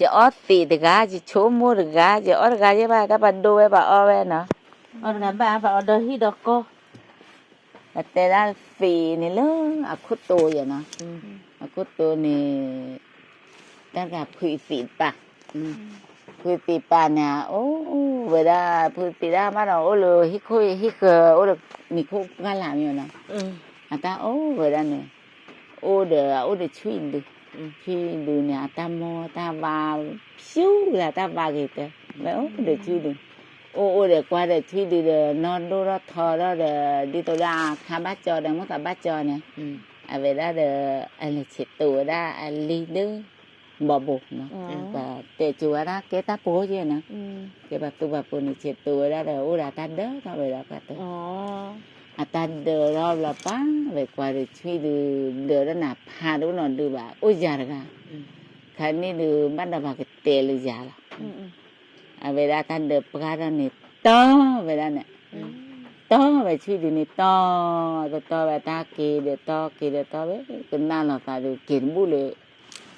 ယအီသံးတဂၤ, ယဆိကမိၣ်တဂၤ, ယအီတဂၤယဲဘၣ်, တၢ်ပဒိဝဲပှၤအီဝဲနီၤ. အီတဂၤဘၣ် ပှၤအီဒီဟံၣ်ဒီကီၢ်. ပတဲဒၣ်သံးန့ၣ်လၢအခိၣ်တိယဲနီၤ, အခိၣ်တိန့ၣ် တၢ်တဂၤဖုးသံးတပၤ, ဖုးသံးတပၤန့ၣ် အိၣ်ဝဲဒၣ် ဖုးသံးတၢ်ဘၣ်ဒီး အိၣ်လၢဟံၣ်ခိၣ်ဟံၣ်ဃၢၤ အိၣ်လၢမံၤခိၣ်ပှၢ်လၢ်မ့ၢ်နီၤ, အတၢ်အိၣ်ဝဲဒၣ်န့ၣ် အိၣ်ဒီး အိၣ်ဒီးဆွံဒု, ဆွံဒုန့ၣ် အတၢ်မိၢ်တၢ်ဘါ ဖၠူလၢတၢ်ဘါဂ့ၤတၢ်, ဝဲအိၣ်ဒီးဆွံဒု, အိၣ်အိၣ်ဒီးကွၢ်ဒီးဆွံဒုဒီး နီၢ်ဒိၣ်ထီၣ်ထီထီၣ်ဒီး ဒ်သိးလၢအခါဘၣ်ကၠီဒီး မိၢ်သးဘၣ်ကၠီန့ၣ်, အဝဲဒၣ်ဒီး အလဲၤဆဲးတိာ်ဝဲဒၣ်အလံၤဒု ဘီဘိနီၤ, ပတဲစိၤဝဲဒၣ်ကဲတၢ်ပှိၤယဲနီၤ, ကဲပှၤသူပှၤပှိၤန့ၣ် ဆဲးတိာ်ဝဲဒၣ်ဒီး အိၣ်ဒီးအတၢ်ဒၢထီၣ်ဝဲဒီးပှၤတ, အတၢ်ဒၢထီၣ်ဘျီပၢ် ဝဲကွၢ်ဒီးဆွံဒု ဒၢထီၣ်န့ၣ် ဖးတအိၣ်နီတဒုဘၣ် အိၣ်ယၤတဂၤ, ခါန့ၣ်ဒုး ဘၣ်ဒီးပှၤကတဲလၢယၤလီၤ. အဝဲဒၣ်တၢ်ဒၢပှၢ်ထီၣ်န့ၣ် တီဝဲဒၣ်န့ၣ်, တီဝဲဆွံဒုန့ၣ် တီ, တီတီဝဲတၢ်က့ၤဒီးတီက့ၤဒီးတီဝဲ ကနၣ်လီၤသးဒုး က့ၤတဘူၣ်လၢ,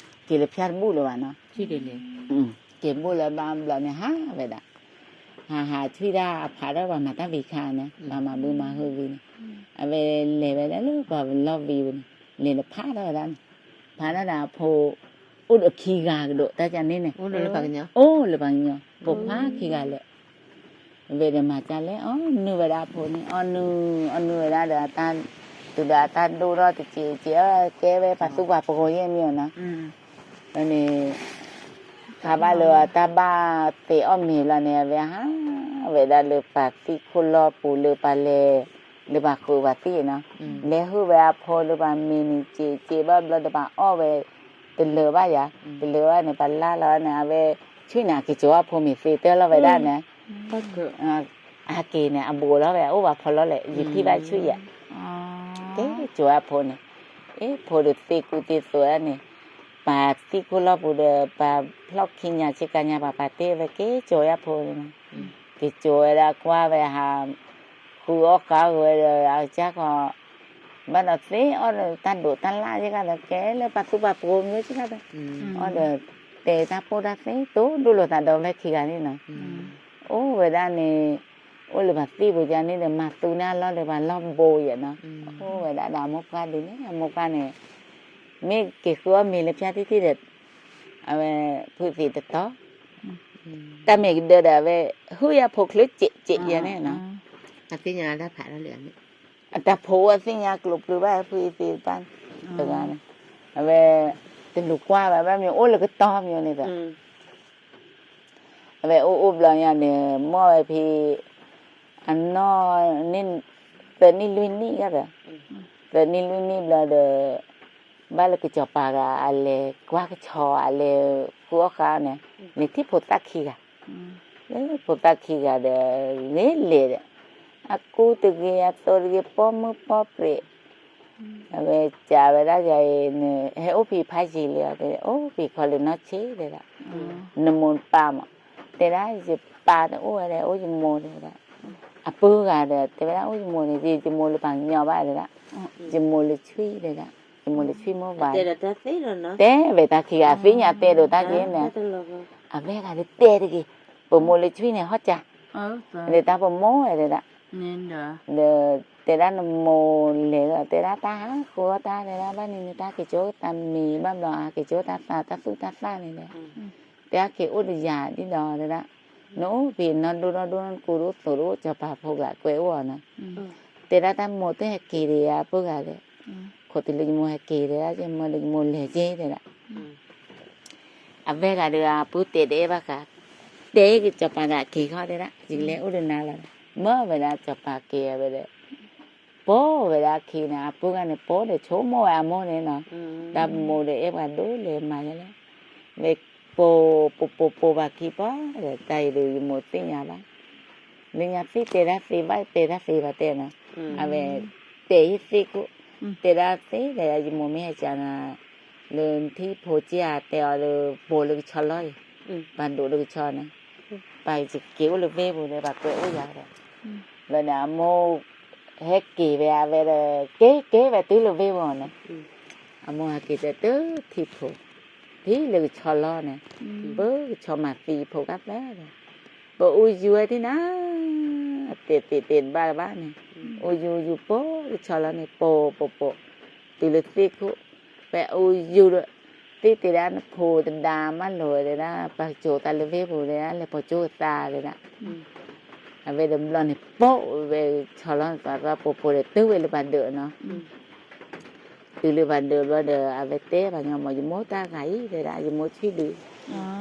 က့ၤလၢဖၠၣ်တဘူၣ်လၢၤဘၣ်နီၤ, က့ၤဘူၣ်လၢဘၣ်ဘျီန့ၣ် ဟးဝဲဒၣ်, ဟးဟးဆွံဒၣ်အဖးထီၣ်ပှၤမၤတၢ်ဝံၤခါန့ၣ် ပှၤမၤဘုမၤဟုဝံၤန့ၣ်, အဝဲလဲၤဝဲဒၣ်လၢပှၤလီၢ်ဝံၤဝဲန့ၣ်, လဲၤဒီးဖးထီၣ်ဝဲဒၣ်န့ၣ်, ဖးထီၣ်ဒီးအဖိ အိၣ်ဒီးခံဂၤကဒီးတၢ်ကန့ၣ်န့ၣ်, အိၣ်လၢပှၤကညီ, ဖိခွါခံဂၤလၢာ် ဝဲဒီးမၤကၢ်လဲၣ် အီၣ်နုၢ်ဝဲဒၣ်အဖိန့ၣ် အီၣ်နုၢ် အီၣ်နုၢ်ဝဲဒၣ်ဒီး တုၤဒီးအတၢ်ဒိၣ်ထီၣ်တစဲးစဲး ကဲဝဲပှၤသူပှၤပှိၤယဲၢ်မ့ၢ်အီၤနီၤ, န့ၣ် ခါဘၣ်လၢအတၢ်ဘၣ်သ့အီၣ်မ့ၤဘျီန့ၣ် အဝဲဟးဝဲဒၣ်လၢပှၤသံၣ်ခိၣ်လီၢ်ပူၤလၢပှၤလဲၤ, လၢပှၤဃုပှၤသံၣ်နီၤ, လဲၤဟုၣ်ဝဲအဖိလၢပှၤမ့ၤန့ၣ် စဲးစဲးဘၣ်ဘျီဒီးပှၤအီၣ်ဝဲ တလၢာ်ဘၣ်ယၤ, တလၢာ်ဘၣ်န့ၣ် ပှၤလါလီၤန့ၣ် အဝဲ ဆွံန့ၣ် အက့ၤကၠီၤအဖိမ့ၤသ့တၢ်လီၤဝဲဒၣ်န့ၣ် ဟဲက့ၤန့ၣ် အဘူးလီၤဝဲ အိၣ်ဘၣ်ဖီလီၤလဲၣ် ယဖံဘၣ်ဆွံယၤ, က့ၤကၠီၤအဖိန့ၣ်, အ့ ဖိဒီးသ့ကူသ့သိးဒၣ်န့ၣ်, ပှၤသံၣ်ခိၣ်လီၢ်ပူၤဒီး ပှၤဖျီၣ်ခံညါဆ့ကၤညါ ပှၤပာ်တ့ၢ်ဝဲက့ၤကၠီၤအဖိန့ၣ်နီၤ, က့ၤကၠီၤဝဲဒၣ်ကွၢ်ဝဲဟး, ဃုအီၣ်ဃုအီၣ်ဝဲဒီး အကစၢ်ခီ ဘၣ်ဒီးသ့အီၣ်ဒီးတၢ်ဒိးတၢ်လၣ်ယဲၢ်ကဒီး ကဲလၢပှၤသူပှၤပှိၤမ့ၢ်ယဲၢ်ကဒီး, အီၣ်ဒီး တဲတၢ်ပိၢ်တၢ်သ့ တိၢ်ဒိၣ်လိာ်သးဒီးဝဲခံဂၤန့ၣ်နီၤ, အိၣ်ဝဲဒၣ်န့ၣ်, အိၣ်လၢပှၤသံၣ်ပူၤယါန့ၣ်ဒီး မၤသူန့ၢ်အလီၢ်ဒီးပှၤလီၢ်ဘိယဲၢ်နီၤ, အိၣ်ဝဲဒၣ်ဒီးအမိၢ်ပှၢ်ဒ်န့ၣ် အမိၢ်ပှၢ်န့ၣ်, မ့ၢ်က့ၤဃုအီၣ်မ့ၤလၢဖၠါတံၢ်တံၢ်ဒီး, အဝဲ, ဖုးသံးတတီၤ, တၢ်မ့ၢ်ကဒၢဒီးအဝဲ, ဟုၣ်ယါဖိချ့စဲးစဲးယါန့ၣ်နီၤ, အသ့ၣ်ညါတၢ်ဖးထီၣ်လံ, အတၢ်ဖိအသ့ၣ်ညါကျိၤပျုၤဘၣ်ဖုးသံးတပၢ်, တဂၤန့ၣ်, အဝဲ, တလူၤကွၢ်ဘၣ် ဘၣ်မ့ၢ်အိၣ်လၢကတီၢ်မ့ၢ်န့ၣ်ဒီး အဝဲအိၣ်အိၣ်ဘျီညါန့ၣ် မိၢ်ဝဲဖံ, အနီၢ်, သၢနံၣ်လွံၢ်နံၣ်ယါဒီး, သၢနံၣ်လွံၢ်နံၣ်ဘျီဒီး, ဘၣ်လၢကစီၤပၤဂၤအလဲၤကွၢ်ကဆီအလဲၤဃုအီၣ်ဃုအီန့ၣ်, န့ၢ်ထံၣ်ဖိသၣ်ခံဂၤ, လၢဖိသၣ်ခံဂၤဒီး, ဂ့ၤလဲၤဒီး, အကူတဂ့ၤအသိးတဂ့ၤ ပိာ်မုၣ်ပိာ်ပြဲး အဝဲစံးဝဲဒၣ်ယၤအံၤန့ၣ် ဟဲအိၣ်ဖံးဖးယံာ်လံ, အိၣ်ဖံးခီလၢနီၢ်ဆံးတဲဒၣ်, နမိၢ်နပၢ်မး, တဲဒၣ်ယပၢ်တအိၣ်ဝဲဒီး အိၣ်ယမိၢ်တဲဒၣ်, အပုၢ်ဂၤဒီး တဲဝဲဒၣ်အိၣ်ယမိၢ်န့ၣ် ယမိၢ်လၢပှၤကညီဘၣ်တဲဒၣ်, ယမိၢ်လၢဆွံတဲဒၣ်, ယမိၢ်လၢဆွံမိၢ်ပှၢ်, တဲဝဲတၢ်ခံဂၤသ့ၣ်ညါတဲဒိးတၢ်က့ၤန့ၣ်, အဝဲဂၤဒီးတဲတဂ့ၤ, ပမိၢ်လၢဆွံန့ၣ် ဟီၣ်ကၢ်, ဒီးတၢ်ပမိၢ်ဝဲတဲဒၣ် ဒီးတဲဒၣ်နမိၢ်လဲၤဒီး တဲဒၣ်တၢ်ဟးဃုအီၣ်တၢ်တဲဒၣ် ဘၣ်န့ၣ်န့ၣ် တၢ်က့ၤကၠိတၢ်မ့ၤဘၣ်ဘျီ အက့ၤကၠိတၢ်သးတၢ်သူၣ်တၢ်သၣ်န့ၣ်ဒီး တဲဒၣ်က့ၤအိၣ်ဒီးယၤဒ်ဒီးတဲဒၣ် နအိၣ်ဖဲနီၢ်ဒိၣ်နီၢ်ဒိၣ်နကူဒိၣ်သိးဒိၣ် စီၤပၤဖိကျါကွဲးအိၣ်အီၤနီၤ တဲဒၣ်တၢ်မိၢ်တဟဲက့ၤဒီးယၤပုၢ်ဂၤဒီး ခိးတုၤလၢယမိၢ်ဟဲက့ၤတဲဒၣ် ယမၢလၢယမိၢ်လဲၤက့ၤတဲဒၣ် အဝဲဂၤဒီးအပုၢ်တဲတအဲၣ်ဘၣ်ဃး, တဲကစီၤပၤဂၤက့ၤခီတဲဒၣ် ယကလဲၤအိၣ်ဒီးနၤလီၤ, မၢဝဲဒၣ်စီၤပၤက့ၤဝဲဒီး, ပိာ်ဝဲဒၣ်ခံန့ၣ် အပုၢ်ဂၤန့ၣ် ပိာ်ဒီးဆိကမိၣ်ဝဲအမိၢ်န့ၣ်နီၤ, တၢ်မိၢ်ဒီးအဲၣ်ပှၤဒိၣ်လဲၤမၤယါလဲၣ်, ဝဲပိာ်ပိာ်ပိာ်ပိာ်ဘၣ်ခံပှၤဒီး တၢ်အံၤဒီးယမိၢ်သ့ၣ်ညါဘၣ် လၢညါသ့ၣ်တဲဒၣ်သ့ဘၣ်တဲဒၣ်သ့ဘၣ်တဲနီၤ, အဝဲတဲယသ့ၣ်ခိၣ်, တဲဒၣ်သ့ဒီးယမိၢ်မ့ၢ်ဟဲကၠးနၤ, လၢနထံၣ်ဖိကၠ့ဧါတဲအီၤလၢ ပိာ်လၢကဆီလီၤအံၤ, ပှၤဒိးလၢကဆီန့ၣ်, ပှၤက့ၤအိၣ်လၢဝ့ၢ်ပူၤဒီး ပှၤကွဲးအိၣ်ယၤဒီး, ဘျီန့ၣ်အမိၢ် ဟဲက့ၤဝဲအဝဲဒီး က့ၤက့ၤဝဲတုၤလၢဝ့ၢ်ပူၤန့ၣ်, အမိၢ်ဟဲက့ၤတဲတုၤထံၣ်ဖိ ထံၣ်လၢကဆီလီၤန့ၣ်, ပကဆီမၤသံဖိကါသၢဒီး, ပအူယူၤဝဲဒၣ်နၤ, တဲာ်တဲာ်တဲာ်တဘၣ်တဘၣ်န့ၣ်, အူယူၤယူၤပိာ်ကဆီလီၤန့ၣ် ပိာ်ပိာ်ပိာ်, တုၤလၢသ့ၣ်ခိၣ်, ပအူယူၤဒီး, သ့ၣ်တဲဒၣ်နဖိတဒါမးလိာ်ဝဲတဲဒၣ် ပှၤကၠိသးလၢဝ့ၢ်ပူၤတဲဒၣ် လဲၤပိာ်ကၠိသးတဲဒၣ် အဝဲဒီးဘျီန့ၣ် ပိာ်ဝဲဆီလီၤသးသီပိာ်ပိာ်ဒီးတုၤဝဲလၢပှၤဒၢးနီၤ, တုၤလၢပှၤဒၢးဘျီဒီး အဝဲတဲပှၤညီမး ယမိၢ်တၢ်ဂၤအံၤတဲဒၣ် ယမိၢ်ဆံၣ်ဒုး,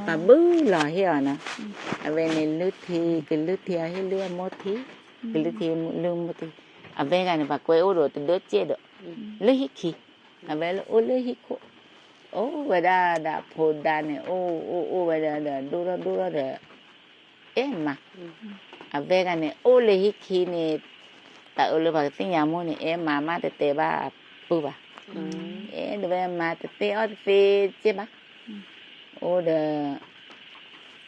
ပှၤဘုလီၤဟ့ၣ်အီၤနီၤ, အဝဲန့ၣ်လုၢ်ထံ ကလုၢ်ထံအဟ့ၣ်လုၢ်အမိၢ်ထံ, ကလုၢ်ထံလုၢ်မိၢ်ထံ, အဝဲဂၤန့ၣ် ပှၤကွဲအိၣ်ဒီးတဒၢကဲၣ်ဒီး, လၢဟံၣ်ခံ, အဝဲလၢအိၣ်လၢဟံၣ်ခိၣ်, အိၣ်ဝဲဒၣ်ဒီးအဖိဒါန့ၣ် အိၣ်အိၣ်အိၣ်ဝဲဒၣ်ဒီး ဒိၣ်ထီၣ်ဒိၣ်ထီၣ်ဒီး အဲၣ်မး, အဝဲဂၤန့ၣ် အိၣ်လၢဟံၣ်ခံန့ၣ်, တၢ်အၢလၢပှၤကသ့ၣ်ညါမိၢ်န့ၣ် အဲၣ်မးမးတဲတဲဘၣ်အပုၢ်ဘၣ်, အဲၣ်ဒၣ်ဝဲမးတတဲအီၣ်တသ့ကဲၣ်ဘၣ်, အိၣ်ဒီး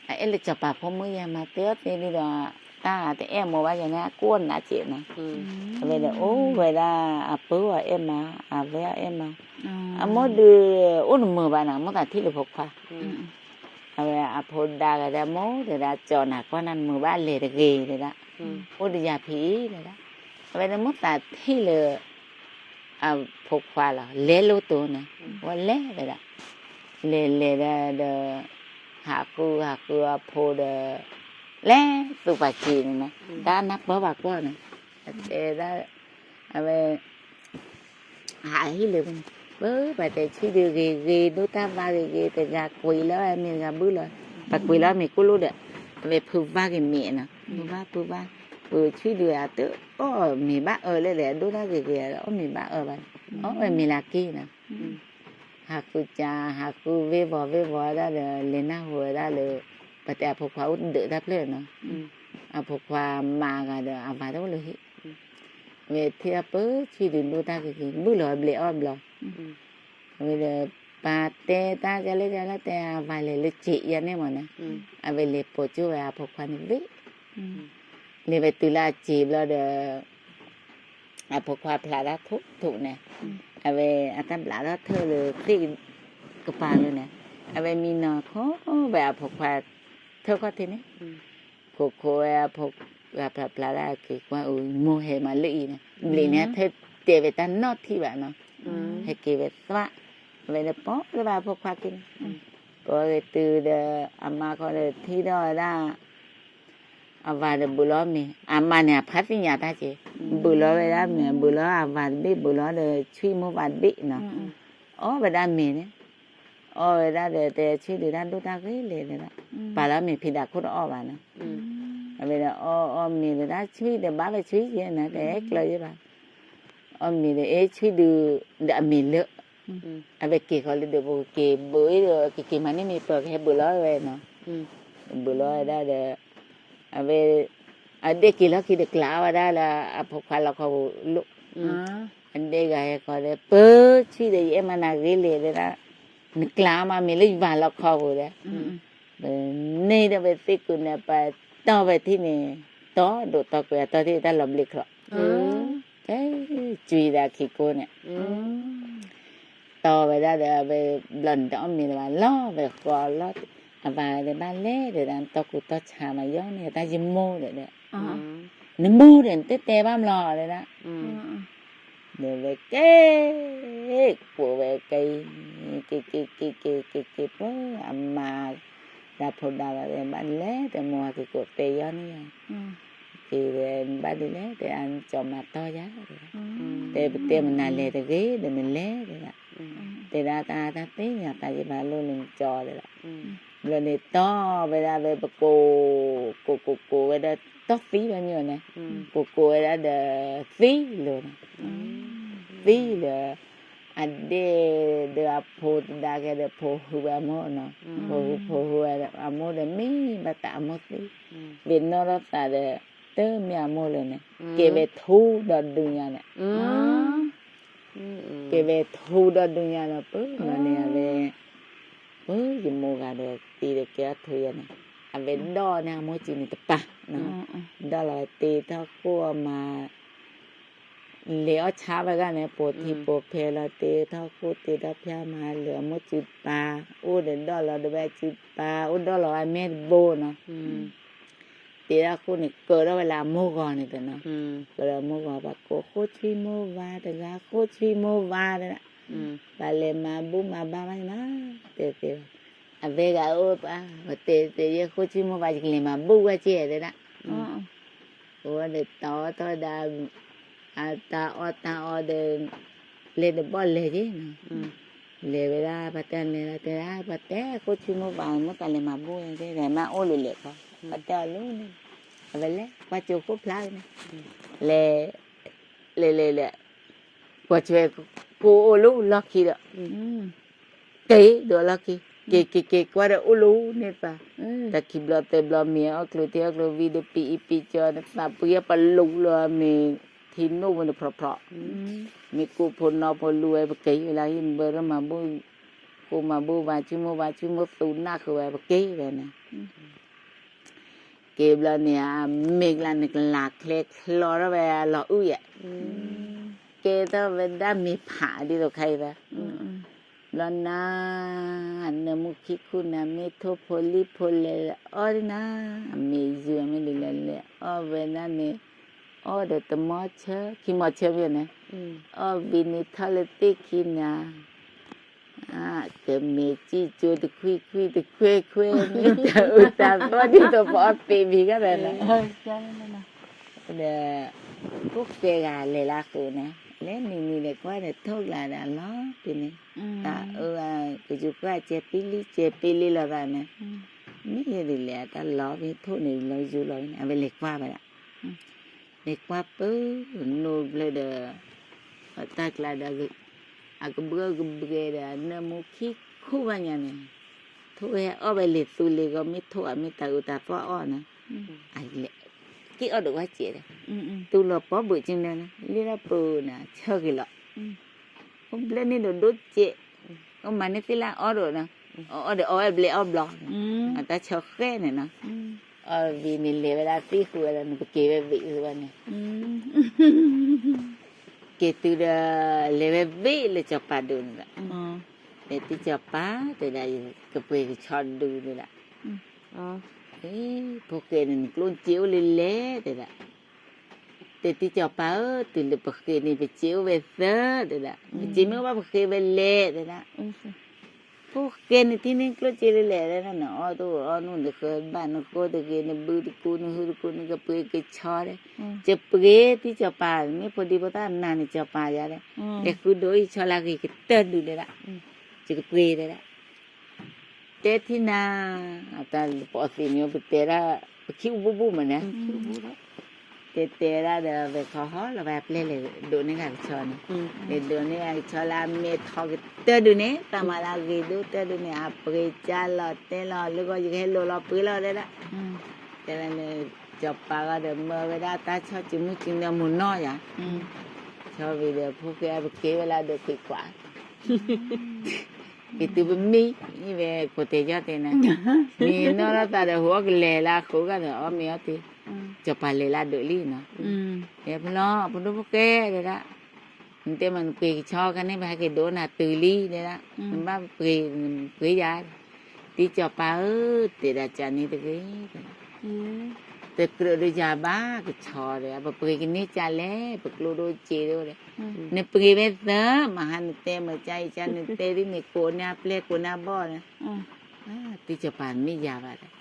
အအဲၣ်လၢစီၤပၤဖိမုၣ်ယဲမး တဲအီၣ်သ့ဒ်ဒီး တၢ်တအဲၣ်မိၢ်ဘၣ်ယဲန့ၣ် အကိၢ်နးစဲးနီၤ, အဝဲဒီးအိၣ်ဝဲဒၣ်အပုၢ်အီၤအဲၣ်မး အဝဲအီၤအဲၣ်မး, အမိၢ်ဒုး အိၣ်တမုာ်ဘၣ်နီၤ မိၢ်သးထံၣ်လၢဖိခွါ အဝဲအဖိဒါဂၤဒီး မိၢ်တဲဒၣ် ကၠီနၤကွၢ်နၤတမုာ်ဘၣ်လဲၤတဂ့ၤတဲဒၣ်, အိၣ်ဒီးယၤဖံးအံၤတဲဒၣ်, အဝဲဒီးမိၢ်သးထံၣ်လၢ အဖိခွါလီၤ လဲၤလိတိၤန့ၣ်, ဝဲလဲၤတဲဒၣ်, လဲၤလဲၤဒၣ်ဒီး ဟးဃုဟးဃုအဖိဒီး လဲၤသူၣ်ပာ်စံးန့ၣ်နီၤ, တၢ်နၢ်ပၢၢ်ဘၣ်ကွီၢ်န့ၣ်, တဲဒၣ် အဝဲ ဟးဟံၣ်လၢပန့ၣ်, ပပှၤတဲဆံၣ်ဒုးဂ့ၤဂ့ၤ ဒိၣ်တၢ်ဘါဂ့ၤဂ့ၤ တဂၤကွံာ်လီၤမ့ၤတဂၤဘုၣ်လီၤ, ပှၤကွံာ်လီၤမ့ၤကိၣ်လိၣ်ဒီး, အဝဲဖုဘၣ်က့ၤမ့ၤနီၤ, ဖုဘၣ်ဖုဘၣ်, ပဆံၣ်ဒုးအတအီၣ်မ့ၤဘၣ်အၢလၢဒီး အဒိၣ်တၢ်ဂ့ၤဂ့ၤ အီၣ်မ့ၤဘၣ်အၢဘၣ်န့ၣ်, အီၣ်ဝဲမ့ၤလၢက့ၤနီၤ, ဟးဃုကၢ ဟးဃုဝ့ၢ်ဝီၤဝ့ၢ်ဝီၤဒၣ်ဒီး လဲၤနၢ်ဟူဝဲဒၣ်လၢ ပှၤတဲအဖိခွါအိၣ်တဒၢးတၢ်ဖျၢၣ်နီၤ, အဖိခွါမါဂၤဒီးအဝၤတအိၣ်လၢဟံၣ် အဝဲထံၣ်အပၢဆံၣ်ဒုးဒိၣ်တၢ်ဂ့ၤဂ့ၤ ဘုၣ်လီၤဘျဲးအီၣ်ဘျီ, အဝဲဒီး ပၢ်တဲတၢ်ကလဲၣ်ကလဲၣ်တဲ အဝၤလဲၤလၢစံာ်ယဲန့ၣ်မးန့ၣ်, အဝဲလဲၤပိာ်ကၠိဝဲအဖိခွါန့ၣ်ဝ့ၢ်, လဲၤဝဲတုၤလၢအစံာ်ဘျီဒီး အဖိခွါဖျးတၢ်ထိၣ်ထိၣ်န့ၣ်, အဝဲအတၢ်ဘျးထီၣ်ထၢၣ်လၢသ့ၣ်ကပၤလၢန့ၣ်, အဝဲမံနီၤခိးဝဲအဖိခွါ ထၢၣ်ခီၣ်ထံးန့ၣ်, ခိးခိးဝဲအဖိခွါဖျးဖျးဒၣ်က့ၤကွၢ်အူ မိၢ်ဟဲမးလၢအံၤန့ၣ် ဘျံးန့ၣ်အထၢၣ်တဲာ်ဝဲတၢ်နီၣ်ထံၣ်ဘၣ်နီၤ, ဟဲက့ၤဝဲသွး, အဝဲန့ၣ်ပိာ်လၢၤဘၣ်အဖိခွါက့ၤန့ၣ်, ကိးဂ့ၤတုၤဒီး အမါခီဒီးထံၣ်ထီၣ်ဝဲဒၣ် အဝၤဒီးဘုးလီၤမ့ၤ အမါန့ၣ် အဖါသ့ၣ်ညါတၢ်က့ၤ, ဘုးလီၤဝဲဒၣ်မ့ၤ ဘုးလီၤအဝၤတဘ့ၣ် ဘုးလီၤဒီးဆွံမိၢ်ဝၤတဘ့ၣ်နီၤ, အီၣ်ဝဲဒၣ်မ့ၤန့ၣ်, အီၣ်ဝဲဒၣ်ဒီးတဲဆံၣ်ဒုးတၢ်ဒိၣ်တၢ်ဂ့ၤလဲၣ်တဲဒၣ်, ပာ်လီၤမ့ၤဖံးဒၣ်ခိၣ်တအီၣ်ဘၣ်နီၤ, အဝဲဒီးအီၣ်အီၣ်မ့ၤဒီးတၢ်ဆွံဒီးဘၣ်ဝဲဆွံယဲနီၤ တဲကျၢၤယဲဘၣ်, အီၣ်မ့ၤဒီးအ့ၣ်ဆံၣ်ဒုး ဒီးအမ့ၤလၢ အဝဲက့ၤဃီလၢဒၢးပူၤက့ၤဘုးဒီး ကက့ၤမၤန့ၢ်မ့ၤပၢၢ်ကဟဲဘုးလီၤဝဲနီၤ, ဘုးလီၤဝဲဒၣ်ဒီး အဝဲ အဒဲက့ၤလီၢ်ခံဒီးကျးအီၣ်ဝဲဒၣ်လၢအဖိခွါလီၢ်ခီပူၤလိၣ်, အဒဲဂၤဟဲဃီဒီး ပၢဆံၣ်ဒီးယအဲၣ်မးနၤဂ့ၤလဲၣ်တဲဒၣ်, နကျးအီၣ်မးမ့ၤလၢယဝၤလီၢ်ခီပူၤဒီး ပန့ၢ်ဒီးဝဲသ့ၣ်ကုာ်န့ၣ် ပတီၢ်ဝဲထံၣ်န့ၣ် တီၢ်ဒိၣ်တီၢ်ကွဲးအတီၢ်ထံၣ်တၢ်လီၤဘျ့ချီး, ကဲကွံဒၣ်ခံကိန့ၣ်, တီၢ်ဝဲဒၣ်ဒီး အဝဲဘျီန့ၣ်တအီၣ်မ့ၤလၢၤဘၣ် လီၤဝဲဃီလီၤ, အဝၤဒီးဘၣ်လဲၤဒီး တီၢ်ကူတီၢ်ဆါမးယီၤန့ၣ် တၢ်ယမိၢ်ဒီး နမိၢ်ဒီးနတတဲဘၣ်မလီၤတဲဒၣ်, ဒီးဝဲက့ၤ ကိးဝဲက့ၤ က့ၤက့ၤက့ၤက့ၤက့ၤက့ၤပှၤအမါ ဒီးဖိဒါဂၤဒီး ဘၣ်ဒ်လဲၣ်တဲမိၢ်ဝၤက့ၤကိးတဲယီၤန့ၣ်ယၤ, က့ၤဝဲဘၣ်ဒ်လဲၣ်တဲ အကၠီမၤတီၢ်ယၤ, တဲပတဲမနုၤလဲၣ်တဂ့ၤဒီးနလဲၤတဲဒၣ်, တဲဒၣ်တၢ်တၢ်သ့ၣ်ညါသးယဘၣ်လိၣ်လၢနကၠီတဲဒၣ်, ဘျီန့ၣ်တီၢ်ဝဲဒၣ်ဝဲပကိး ကိးကိးကိးဝဲဒီးတီၢ်သံဝဲမ့ၢ်အီၤန့ၣ်, ကိးကိးဝဲဒၣ်ဒီး သံလီၤန့ၣ်, သံလီၤ, အဒဲဒီးအဖိတဒါကဲဒီးဖိဟုဝဲအမိၢ်နီၤ, ဖိဟုဖိဟုဝဲအမိၢ်ဒီးမ့ၢ်ဘၣ်တၢ်အမိၢ်သံ, ဝဲနီၢ်ထီၣ်သးဒီး တမ့ၢ်အမိၢ်လၢၤန့ၣ်, ကဲဝဲထူဒီးဒုးညါန့ၣ်, ကဲဝဲထူဒီးဒုးညါဒီး ပှၤနီၤန့ၣ် အဝဲ ပှၤယမိၢ်ဂၤဒီးသံဒီးကဲအီၣ်ထူယဲန့ၣ်, အဝဲဒီၣ်န့ၢ်အမိၢ်စံးန့ၣ်တပၤ, ဒီၣ်လီၤတ့ထီၣ်ဃိၣ်အီၤမး, လဲၤအီၣ်ဆါဝဲဂၤန့ၣ် ပိာ်ထံပိာ်ဖဲလီၤ တ့ထီၣ်ခိၣ်တ့ထီၣ်ဖၠၣ်မၤလၢအမိၢ်စုပၤ, အိၣ်ဒီးဒီၣ်လီၤဒီးဝဲစုပၤ အိၣ်ဒီၣ်လီၤဝဲမဲာ်တဘိနီၤ, တ့ထီၣ်ခိၣ်န့ၣ် ကၢထီၣ်ဝဲလၢအမိၢ်ဂီၤန့ၣ်နီၤ, ကၢဒီးမိၢ်ဂီၤ ပှၤကိးဃိဆံမိၢ်ဝါတဂၤ ဃိဆံမိၢ်ဝါတဂၤ, ပှၤလဲၤမၤဘူၣ်မၤဘါဘၣ်န့ၣ်မး, တဲတဲ, အဝဲဂၤအိၣ်ပှၤ ပတဲတဲယဲ ဃိဆံမိၢ်ဝါ ယကလဲၤမၤဘူၣ်ဝဲကဲတဲဒၣ် အဝဲန့ၣ်တီထီၣ်ဒၣ် အတၢ်အီၣ်တၢ်အီဒီး လဲၤတဘီၣ်လဲၤက့ၤနီၤ, လဲၤဝဲဒၣ် ပှၤတဲလဲၤလီၤတဲဒၣ် ပှၤတဲဃိဆံမိၢ်ဝါ မ့ၢ်တၢ်လဲၤမၤဘူၣ်ဝဲကဲ မ့ၢ်အိၣ်လၢလဲၤခီ, ပှၤတဲအီၤလၢန့ၣ်, အဝဲလဲၤ ပှၤကၠိခိၣ်ဖျါန့ၣ်, လဲၤ လဲၤလဲၤလဲၤ, ပှၤဆွဲ ကိးအိၣ်လၢလီၢ်ခံဒီး က့ၤဒီးလီၢ်ခံ, က့ၤက့ၤက့ၤကွၢ်ဒီးအိၣ်လၢန့ၣ်ပၤ, တၢ်ခံဘျီသၢဘျီမ့ၢ်အီၣ်ကျိၤထံအီၣ်ကျိၤဝံၤဒီး ပံအံၤပံကၠီန့ၣ် သးပှ့ၤပလိၤလီၤမ့ၢ်ထံနိၣ်ဝဲန့ၣ်ဖျိဖျိ, မ့ၢ်ကိးဖိနီၢ်ဖိလူၤဝဲ ပက့ၤဝဲလၢဟံၣ်ဘၢရၣ်မၤဘူၣ်, ဃိမၤဘူၣ်ဝါဆူမိၢ်ဝါဆူမိၢ်သူနၢ်ဃုာ်ဝဲ ပက့ၤဝဲန့ၣ် က့ၤဘျီန့ၣ် အမ့ၢ်ကျါန့ၣ် ကလၤချဲချီထီၣ်ဝဲအလီၤအုၣ်ယဲၢ်, ကဲထီၣ်ဝဲဒၣ်မ့ၢ်ဖးဒ်သိးခါအံၤသၢ, ဘျီနၤ နၢမူခံခူၣ်နၤ မ့ၢ်ထိၣ်ဖိလံၣ်ဖိလဲၤအီၣ်ဒ်နၤ, အမ့ၢ်ယုၢ်အမ့ၢ်ဒ်လဲၣ်လဲၤအီၣ်ဝဲဒၣ်န့ၣ်, အီၣ်ဒီးတမီဆၢ ခံမီဆၢဖဲန့ၣ်, အီၣ်ဘံန့ၣ်ထီၣ်လၢသ့ၣ်ခံနၤ ကမ့ၢ်စံၣ်ကၠိတခွံခွံတခွဲခွဲ မ့ၢ်တၢ်အုၣ်တၢ်သီဒ်သိးပအီၣ်သ့ၣ်ဘံဂၤဒီးန့ၣ်, ဒီး ဖိၣ်ဃဲဂၤလဲၤလၢအဃိန့ၣ်, လဲၤနံၤနံၤလဲၤကွၢ်ဒီးထိၣ်ကျါဒီးအလီၤပံၤန့ၣ်, တၢ်အၢ ကယူၤကွၢ်စဲးပ့လံစဲးပ့လံလီၤသးန့ၣ်, မ့ၢ်ယဲဒ်လဲၣ် တၢ်လီၤပံၤထိၣ်န့ၣ်လီၤယူၤလီၤန့ၣ် အဝဲလဲၤကွၢ်ဝဲဒၣ် လဲၤကွၢ်ပၢနိဘျၢဒီး တၢ်ကျါဒီး အကဘှၢကဘှဲဒီး အနၢမူခံခူၣ်ဘၣ်ညါန့ၣ်, ထိၣ်ဝဲအီၣ်ဝဲလံာ်သူလံာ်ဂီၤ မ့ၢ်ထိၣ်အမ့ၢ်တၢ်အုးတၢ်သီၣ်အီၣ်န့ၣ်, က့ၤအီၣ်ဒိးဝဲစဲးဒီး သူလီၤပီဘုးကၠိန့ၣ် လ့ၣ်ဒၣ်ပၢၤန့ၣ် ဆၢက့ၤလီၤ, အိၣ်ဘျဲၣ်န့ၣ်ဒိၣ်ဒိၣ်စဲး, အိၣ်မၤန့ၢ်သ့ၣ်လၢအီၣ်ဒိးန့ၣ်, အီၣ်ဒီးအီၣ်ဝဲဘျဲၣ်အီၣ်ဘျီ, အတၢ်ဆၢဃဲန့ၣ်နီၤ, အီၣ်ဝံၤန့ၣ်လဲၤဝဲဒၣ်သံဃုာ်ဝဲဒၣ်န့ၣ် ပက့ၤဝဲဘ့ၣ်ဝဲန့ၣ် က့ၤတုၤဒီး လဲၤဝဲဘ့ၣ်လၢစီၤပၤဒိးန့ၣ်ဒီး, လဲၤတံၢ်စီၤပၤတဲဒၣ် ကပှ့ၤကဆီဒုးန့ၣ်ဒီး, ဖိၣ်ဃဲန့ၣ် နကျိၣ်စ့အိၣ်လၢလဲၣ်တဲဒၣ်, တဲတံၢ်စီၤပၤဧၢ တုၤလၢပဃ့န့ၣ် ပစ့အိၣ်ဝဲသၢတဲဒၣ်, ပစ့မ့ၢ်အိၣ်ဘၣ်ပဃ့ဝဲလဲၣ်တဲဒၣ် ဖိၣ်ဃဲန့ၣ်ထံၣ်န့ၢ်ကျိၣ်စ့လၢလဲၣ်, နအီၣ်တအိၣ်အီနုၣ် နဃၢဘၣ်နဃိတဂ့ၤ နဘုတကူ နဟုတကူ နကပှ့ၤကဆီဒီး, ကပှ့ၤတံၢ်စီၤပၤ မ့ၢ်ဖိဒံဖိသၣ်နၤန့ၣ် စီၤပၤယၤဒီး, လဲၤဃုဒိးအံၤဆီလၢအဂ့ၤကတၢၢ်ဒုးတဲဒၣ်, ယကပှ့ၤတဲဒၣ် တဲထံၣ်နၤ, အတၢ်ပအီၣ်သ့ၣ်မ့ၢ်ပတဲဒၣ်, ပခံအိၣ်ဘူးဘူးမးန့ၣ်, တဲတဲဒၣ်ဒီး ဝဲခီဟီလီၤဝဲအပျဲၢ်လဲၤဒိးန့ၢ်ဂၤကဆီန့ၣ်, လဲၤဒိးန့ၢ်ဂၤကဆီလၢအမဲာ်ထီကတၢၢ်ဒုးန့ၣ် တၢ်မၤလၢအဂ့ၤဒိၣ်ကတၢၢ်ဒုးန့ၣ် အပှ့ၤကၢ်လီၤတဲလီၤလၢဂီၢ် ယကဟဲလိာ်လီၤပှ့ၤလီၤတဲဒၣ်, တဲဝဲန့ၣ် စီၤပၤဂီၢ်ဒီးမၢဝဲဒၣ်တၢ်ဆီၣ်စုမုၢ်စုနၢမုၢ်နီၢ်ယၤ ဆီၣ်ဝံၤဒီး ဖိၣ်ဃဲပက့ၤဝဲလၢဒိးခွံခွါ, က့ၤတုၤပမံ, မ့ၢ်ဝဲကိးတဲယီၢ်တဲန့ၣ်, မ့ၢ်နီၢ်ထီၣ်သးဒီးဟူးအီၣ်ကလဲာ်လၢအဃိဂၤဒီး အီၣ်မ့ၤအီၣ်တ့ၢ်, စီၤပၤလဲၤလၢဒိးလံနီၤ, တဲဖျီ ဖိဒိၣ်ဖိၣ်ဃဲတဲဒၣ်, နတဲမးနပှ့ၤကဆီခါန့ၣ် ပဟဲက့ၤဒိးနၤတုၤလံတဲဒၣ်, နဘၣ်ပှ့ၤ, ပှ့ၤယၤ, တံၢ်စီၤပၤဧၢ, တဲဒၣ်ကန့ၣ်တဂ့ၤ, တကြၢးဒီးယၤဘၣ်ကဆီဒီး ပပှ့ၤကန့ၢ်ကလဲၣ် ပကျိၣ်ဒိၣ်စ့ဒိၣ်ဒီး, နပှ့ၤဝဲသၢ မဟါနတဲမး ကအံၤကနတဲဒ်န့ၣ် ကိးန့ၢ်အပျဲၢ်ကိးန့ၢ်အဘီၣ်ဒီး, တံၢ်စီၤပၤမ့ၢ်ယၤဘၣ်ဒီး,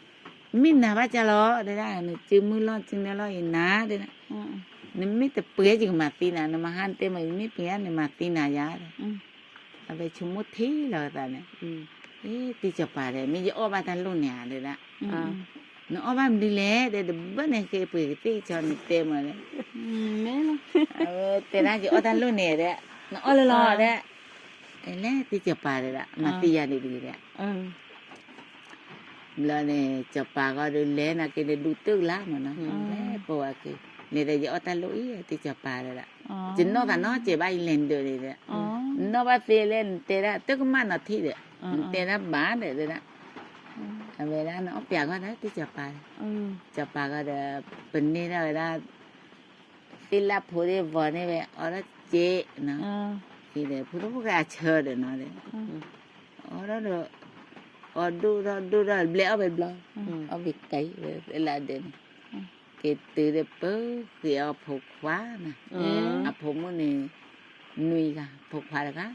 မ့ၢ်နၤဘၣ်ကလီၤတဲဒၣ်, နစုမုၢ်လီၢ်စုနၢလီၢ်အံၤနၤတဲဒၣ်, နမ့ၢ်တပှ့ၤယကမၤသံနၤ, နမဟါနတဲမး မ့ၢ်ပှ့ၤနမၤသံနၤယၤဒီး, အဝဲဆိကမိၣ်ထံလီၤအသးန့ၣ်, တံၢ်စီၤပၤဒီး မ့ၢ်ယအီၣ်ဘၣ်တၢ်လိၣ်န့ၣ်ဧါတဲဒၣ်, နအီၣ်ဘၣ်မနုၤလဲၣ်ဒီး တဘၣ်န့ၣ်ဃ့ပှ့ၤကသ့ၣ်ကဆီနတဲမးလဲၣ်, အဝဲတဲဒၣ်ယအီၣ်တၢ်လိၣ်န့ၣ်ဒီး, နအီၣ်လၢလီၤဒီး, လဲၤတံၢ်စီၤပၤတဲဒၣ် မၤသံယၤန့ၣ်တဂ့ၤဒီး ဘျီန့ၣ် စီၤပၤဂီၢ်ဒီးလဲၤနၤက့ၤန့ၣ်ဒူတၢၢ်ကလါမးနီၤ, လဲၤပိာ်ဝဲက့ၤ, လဲၤဒီးယအီၣ်တၢ်လိၣ်အံၤ တံၢ်စီၤပၤတဲဒၣ်, ယနီၢ်သးနီတစဲးဘၣ် ယလဲၤနဒၢးန့ၣ်ဒီး, နနီၢ်ဘၣ်သ့လဲၣ် နတဲဒၣ်တကမၣ်နီၤထံၣ်ဒီး, နတဲဒၣ်ဘၣ်ဒီးတဲဒၣ်, အဝဲဒၣ်နအီၣ်ပျးဂီၢ်ဒီး တံၢ်စီၤပၤ, စီၤပၤဂီၢ်ဒီး ပန့ၢ်ဒၣ်ဝဲဒၣ် သ့ၣ်လၢဖိသ့ၣ်ဝီၤန့ၣ်ဝဲ အီထီၣ်စ့နီၤ, ဒီးဖိဒိၣ်ဖိၣ်ဃဲအဆၢဒီးနီၤဒီး အီထီၣ်ဒီး အီဒိၣ်ထီၣ်ဒိၣ်ထီၣ် ဘျဲးအီၣ်ဝဲဘျီ, အီၣ်ဝဲကဲဝဲလၢဒဲးန့ၣ်, က့ၤတုၤဒီးပၢဃ့အီၣ်ဖိခွါနီၤ, အဖိမုၣ်န့ၣ် နွံဂၤ ဖိခွါတဂၤ, ဃ့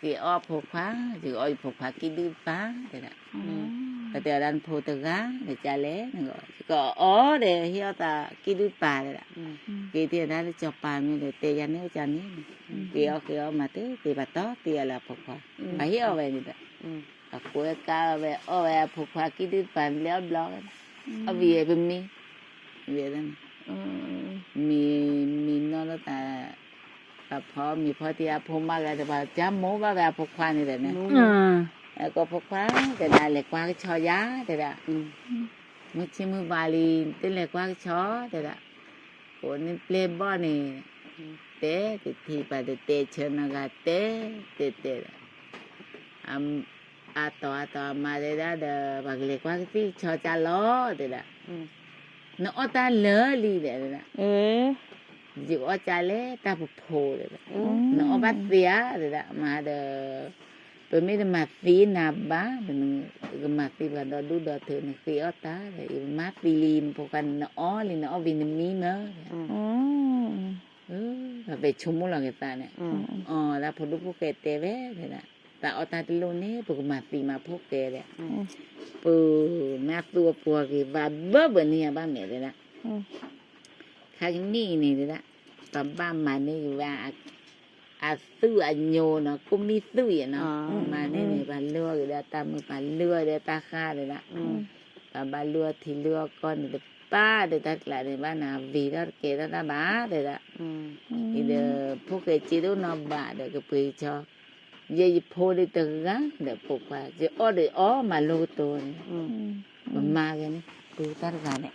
အီၣ်ဖိခွါ, ယကအီၣ်ယဖိခွါကံၣ်ဒုၣ်တပၤတဲဒၣ်, ပတဲအီၤဒၣ်နဖိတဂၤ နကလဲၣ်နဂီၢ် ယကအီၣ်ဒီးဟ့ၣ်အီၣ်သးကံၣ်ဒုၣ်တပၤတဲဒၣ်, က့ၤထံၣ်ဒၣ်လၢစီၤပၤမ့ၢ်ဒီး တဲယၤန့ၣ်အိၣ်ကန့ၣ်, ဃ့အီၣ်ဃ့အီၣ်မၤတသ့ဘၣ်တီတ့ၢ်အီၤလၢအဖိခွါ, ပှၤဟ့ၣ်အီၣ်ဝဲန့ၣ်ဒီး အဃိဝဲကါဝဲအီၣ်ဝဲအဖိခွါကံၣ်ဒုၣ်တပၤဘျဲးအီၣ်ဘျီ, အီၣ်ဝံၤပမံ, ဝဲ မံ မံနီၢ်လိာ်သး, ပှၤဖီမံၤဖီထံအဖိမါဂၤဒီး ပှၤကမိၣ်ဘၣ်ဝဲအဖိခွါန့ၣ်ဒီးန့ၣ်, ကိးဖိခွါတဲဒၣ် လဲၤကွၢ်ကဆီယၤတဲဒၣ်, မုၢ်ဆ့ၣ်မုၢ်ဝါလံ တလဲၤကွၢ်ကဆီတဲဒၣ်, ကိးန့ၣ်ပျဲၢ်ဘီၣ်န့ၣ်, တဲတထံၣ်ပှၤတတဲဆၢနီတဂၤတဲ, တဲတဲဒၣ် အတီၤအတီၤအမါတဲဒၣ်ဒီး ပှၤကလဲၤကွၢ်ကသံၣ်ကဆီကၢ်လီၤတဲဒၣ်, နအီၣ်တၢ်လၢာ်လံဒီး, ယအီၣ်ကၢ်လဲၣ်တၢ်ပဖိဒီး, နအီၣ်ဘၣ်သ့ဧါတဲဒၣ်, မၤဒီး, ပမ့ၢ်တမၤသံနၤဘၣ်, ကမၤသံပှၤဒီဒူၣ်ဒီထၢန့ၣ် ဃ့အီၣ်တၢ်ဒီး ယမၤသံလံနဖိခွါန့ၣ် နအီၣ်လံ နအီၣ်ဝံၤနမံမၢ ပပဲဆိကမိၣ်လီၤက့ၤသးန့ၣ်, အီၤဒၣ်ဖိဒိၣ်ဖိၣ်ဃဲတဲဝဲဒၣ်, သးအီၣ်တၢ်တလိၣ်န့ၣ် ပကမၤသံမးဖိၣ်ဃဲဒီး, ပမ့ၢ်သူအပှၤက့ၤ ဘၣ်ဘၢဘၢန့ၢ်ယၤဘၣ်မဲာ်တဲဒၣ်, ခါကနံၣ်အံၤန့ၣ်တဲဒၣ်, ပဘၣ်မၤန့ၢ်က့ၤဝဲ အသူၣ်အညိနီၤ ကိၣ်မံၣ်သူၣ်အံၤနီၤ, မၤန့ၢ်န့ၣ် ပှၤလုၢ်အီၣ်က့ၤဒီးတၢ်မုာ် ပှၤလုၢ်အီၣ်ဒီးတၢ်ဃၢ်တဲဒၣ်, ပှၤဘၣ်လုၢ်အီၣ်ထံလုၢ်အီၣ်ကီၢ်န့ၣ်တပၣ်ဒီးတၢ်ကျးန့ၣ် ဘၣ်နၤဝံၤထီၣ်တကဲထီၣ်တၢ်ဘၣ်တဲဒၣ်, အံၤဒီး ဖိၣ်ဃဲစ့တအိၣ်နီဘၣ်ဒီးကပှ့ၤကဆီ, ယဲယဖိဒုးတဂၤဒီးပိာ်ခွါ ယအီၣ်ဒီးအီၣ်မၤလိကတိၤန့ၣ်, ပမၤဂ့ၤန့ၣ် ပတၢ်တဂၤန့ၣ်